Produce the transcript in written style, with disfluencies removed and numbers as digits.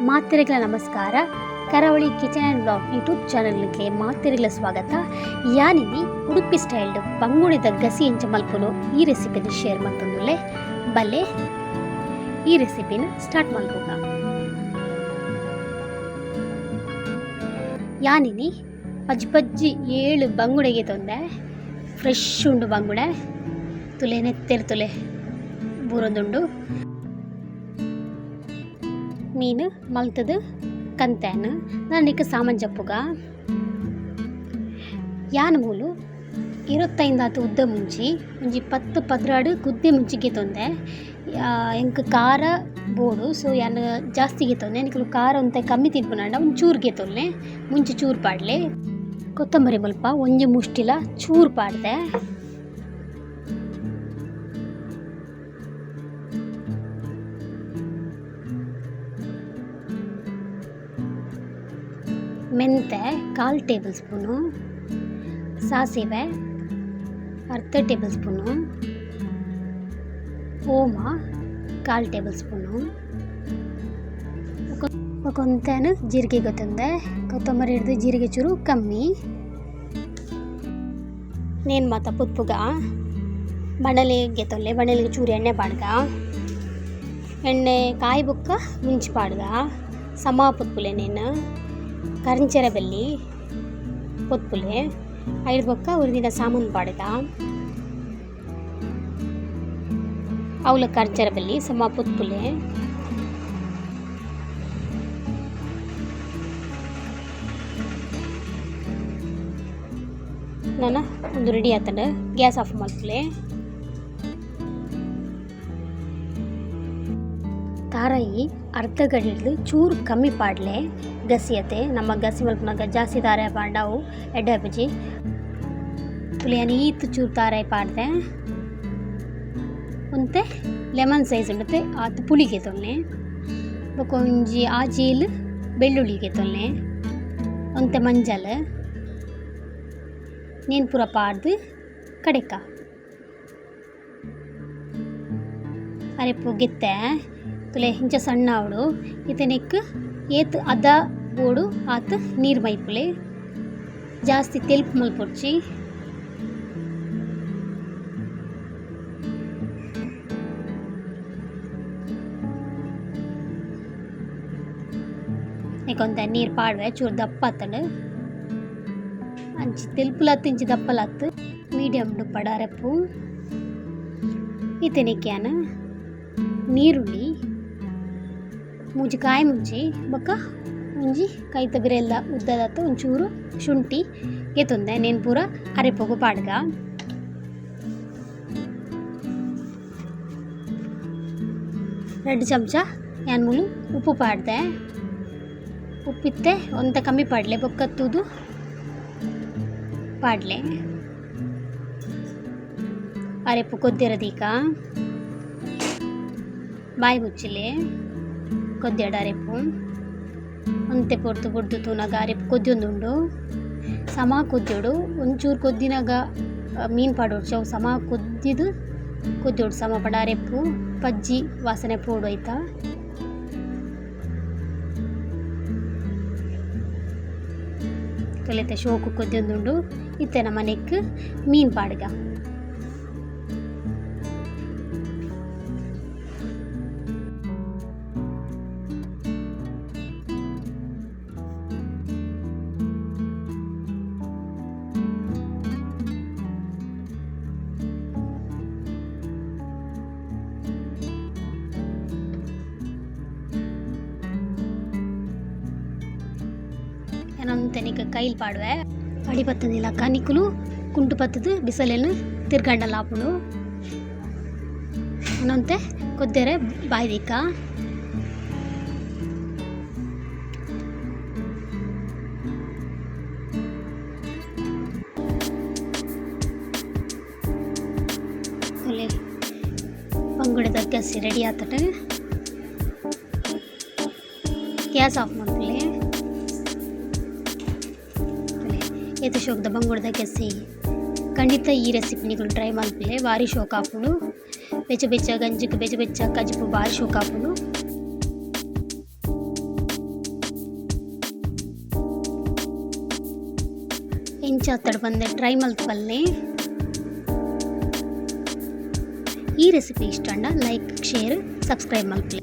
ಮಾತೆರೆಗ್ಲ ನಮಸ್ಕಾರ. Karavali kitchen and blog YouTube ಚಾನಲ್ಗೆ ಮಾತೆರೆಗ್ಲ ಸ್ವಾಗತ. ಯಾನಿನಿ ಉಡುಪಿ ಸ್ಟೈಲ್ಡ್ ಬಂಗುಡೆದ ಗಸಿ ಎಂಚ ಮಲ್ಪುನು ಈ ರೆಸಿಪಿನ ಶೇರ್ ಮಲ್ತೊಂದುಲ್ಲೆ. ಬಲ್ಲೆ ಈ ರೆಸಿಪಿನ ಸ್ಟಾರ್ಟ್ ಮಲ್ಪುಗ. ಯಾನಿನಿ ಪಜ್ಜಿ ಪಜ್ಜಿ 7 ಬಂಗುಡೆಗೆ ತೊಂದೆ. ಫ್ರೆಶ್ ಉಂಡು ಬಂಗುಡೆ, ತುಲೆ ನೆತ್ತೆರ್ ತುಲೆ ಬೂರೊಂದುಂಡು. ಮೀನು ಮಲ್ತದು ಕಂತೇನು ನಾನಿಕ ಸಾಮಾನ್ ಜಪ್ಪುಗ. ಯಾನ್ ಮೂಲು 25 ಉದ್ದ ಮುಂಚಿ ಒಂಜಿ 10 12 ಕುದ್ದೆ ಮುಂಚಿಗೆ ತೊಂದೆ. ಎಂಕ್ ಖಾರ ಬೋಡು, ಸೊ ಯಾನ್ ಜಾಸ್ತಿಗೆ ತೊಂದೆ. ನಿಕುಲು ಖಾರ ಒಂತೆ ಕಮ್ಮಿ ತಿನ್ಪುನಾಂಡ ಒಂಜಿ ಚೂರ್ಗೆ ತೊಲ್ಲೆ, ಮುಂಚಿ ಚೂರು ಪಾಡ್ಲೆ. ಕೊತ್ತಂಬರಿ ಮುಲ್ಪ ಒಂಜಿ ಮುಷ್ಟಿಲ ಚೂರು ಪಾಡ್ದೆ. ಮೆಂತೆ 1/4 ಟೇಬಲ್ ಸ್ಪೂನು, ಸಾಸಿವೆ 1/2 ಟೇಬಲ್ ಸ್ಪೂನು, ಓಮ 1/4 ಟೇಬಲ್ ಸ್ಪೂನು, ಒಂತೇನು ಜೀರಿಗೆ ಗೊತ್ತಂದೆ. ಕೊತ್ತಂಬರಿ ಹಿಡ್ದು ಜೀರಿಗೆ ಚೂರು ಕಮ್ಮಿ. ನೇನು ಮಾತ ಪುತ್ಪುಗ ಬಾಣಲೆಗೆ ತೊಲ್ಲೆ. ಬಾಣಲೆಗೆ ಚೂರು ಎಣ್ಣೆ ಪಾಡ್ಗ, ಎಣ್ಣೆ ಕಾಯಿ ಬುಕ್ಕ ಮುಂಚಿ ಪಾಡ್ಗ. ಸಮ ಪುತ್ಪುಲೆ ನೇನು ಕರಿಂಚೆರ ಬೆಲ್ಲಿ ಪೊತ್ಪುಲೆ ಐದು ಬೊಕ್ಕ ಉರಿದಿನ ಸಾಮಾನು ಪಾಡ್ಗ. ಅವಲ ಕರಿಂಚೆರ ಬೆಲ್ಲಿ ಸಮ ಪೊತ್ಪುಲೆ. ನಾನು ಒಂದು ರೆಡಿ ಆತಂಡ ಗ್ಯಾಸ್ ಆಫ್ ಮಲ್ಪುಲೆ. ತಾರಾಯಿ ಅರ್ಧ ಗಡಿಡ್ದು ಚೂರು ಕಮ್ಮಿ ಪಾಡ್ಲೆ ಗಸಿಯತೆ. ನಮ್ಮ ಗಸಿ ಮಲ್ಪುನಗ ಜಾಸ್ತಿ ತಾರಾಯಿ ಪಾಂಡವು ಎಡ್ಡೆ ಬಜ್ಜಿ ತುಲಿಯಾನಿ ಈತ್ ಚೂರು ತಾರಾಯಿ ಪಾಡ್ದೆ. ಒಂತೆ ಲೆಮನ್ ಸೈಜ್ ಉಂಡತೆ ಆತು ಪುಳಿಗೆ ತೊಲ್ಲೆ. ಬೊಕ ಒಂಜಿ ಆಜೀಲ್ ಬೆಳ್ಳುಳ್ಳಿಗೆ ತೊಲ್ಲೆ. ಒಂತೆ ಮಂಜಲ್ ನೇನು ಪೂರ ಪಾಡ್ದು ಕಡೆಕ ಅರೆಪು ಗೆತ್ತೆ ತುಲೆ ಇಂಚ ಸಣ್ಣ ಅವಡು. ಇತನೆಕ್ ಏತ್ ಅದ ಬೋಡು ಆತ್ ನೀರು ಮೈಪುಲೆ. ಜಾಸ್ತಿ ತೆಲ್ಪು ಮಲ್ಪೊಡ್ಚಿ. ನೀಕೊಂತ ನೀರು ಪಾಡುವೆ ಚೂರು ದಪ್ಪ ಆತಂಡು. ಅಂಚಿ ತೆಲ್ಪುಲತ್ತು ಇಂಚಿ ದಪ್ಪಲತ್ತು ಮೀಡಿಯಮ್ ಪಡ ಅರೆಪು. ಇತನೆಕ್ಯಾನ ನೀರುಳ್ಳಿ ಮೂಜಿ ಕಾಯಿ ಮುಂಚಿ ಬೊಕ್ಕ ಒಂಜಿ ಕೈತ ಬಿರೆಲ್ಲ ಉದ್ದದತ್ತು ಒಂಚೂರು ಶುಂಠಿ ಗೆತ್ತೊಂದೆ. ನೇನು ಪೂರ ಅರೆಪೋಗು ಪಾಡ್ಗ. 2 ಚಮಚ ಯಾನ್ ಮೂಲು ಉಪ್ಪು ಪಾಡ್ದೆ. ಉಪ್ಪಿತ್ತೆ ಒಂತೆ ಕಮ್ಮಿ ಪಾಡ್ಲೆ, ಬೊಕ್ಕ ತೂದು ಪಾಡ್ಲೆ. ಅರೆಪು ಕೊದ್ದಿರದೀಕ ಬಾಯಿ ಮುಚ್ಚಿಲೆ ಕೊದ್ದಿಡ ಅರೆಪು. ಒಂತೆ ಪೊರ್ತು ಬೊಡ್ದು ತೂನಗ ಅರೆಪು ಕೊದ್ದಿಯೊಂದುಂಡು. ಸಮ ಕೊದ್ದಿಯೋಡು ಒಂಚೂರು ಕೊದ್ದಿನಾಗ ಮೀನು ಪಾಡೋಡ್ಚಿ ಅವು ಸಮ ಕೊದ್ದಿದ್ದು ಕೊದ್ದಿಯೋಡು ಸಮ ಪಡ ಅರೆಪು ಪಜ್ಜಿ ವಾಸನೆ ಪೋಡು ಆಯ್ತಾ. ತೊಲೆತೆ ಶೋಕು ಕೊದ್ದಿಯೊಂದುಂಡು. ಇತ್ತೆ ನಮ್ಮ ನೆಕ್ ಮೀನು ಪಾಡ್ಗ. ನಿಕ ಕೈಲಿ ಪಾಡುವೆ ಅಡಿ ಪತ್ತಂದಿಲ್ಲ ಕನಿಕುಲು ಕುಂಟು ಪತ್ತದು ಬಿಸಲೇನು ತಿರ್ಗಂಡಲ್ಲ ಆಪುಂಡು. ಅನ್ನಂತೆ ಕೊದ್ದೆರೆ ಬಾಯ್ದಿಕ್ಕ. ಬಂಗುಡೆದ ಗಸಿ ರೆಡಿ ಆತಟ. ಗ್ಯಾಸ್ ಆಫ್ ಮಲ್ಪುಲೆ. ಏತ್ ಶೋಕ್ದ ಬಂಗುಡೆದ ಗಸಿ. ಖಂಡಿತ ಈ ರೆಸಿಪಿ ನಿಕುಲು ಟ್ರೈ ಮಲ್ಪುಲೆ. ಬಾರಿ ಶೋಕ್ ಆಪುಂಡು. ಬೆಚ್ಚ ಬೆಚ್ಚ ಗಂಜಿಗ್ ಬೆಚ್ಚ ಬೆಚ್ಚ ಕಜಿಪು ಬಾರಿ ಶೋಕ್ ಆಪುಂಡು. ಎಂಚ ಆತಡ್ ಪಂದ್ ಟ್ರೈ ಮಲ್ಪಲ್ಲೆ. ಈ ರೆಸಿಪಿ ಇಷ್ಟ ಲೈಕ್, ಶೇರ್, ಸಬ್ಸ್ಕ್ರೈಬ್ ಮಲ್ಪಲೆ.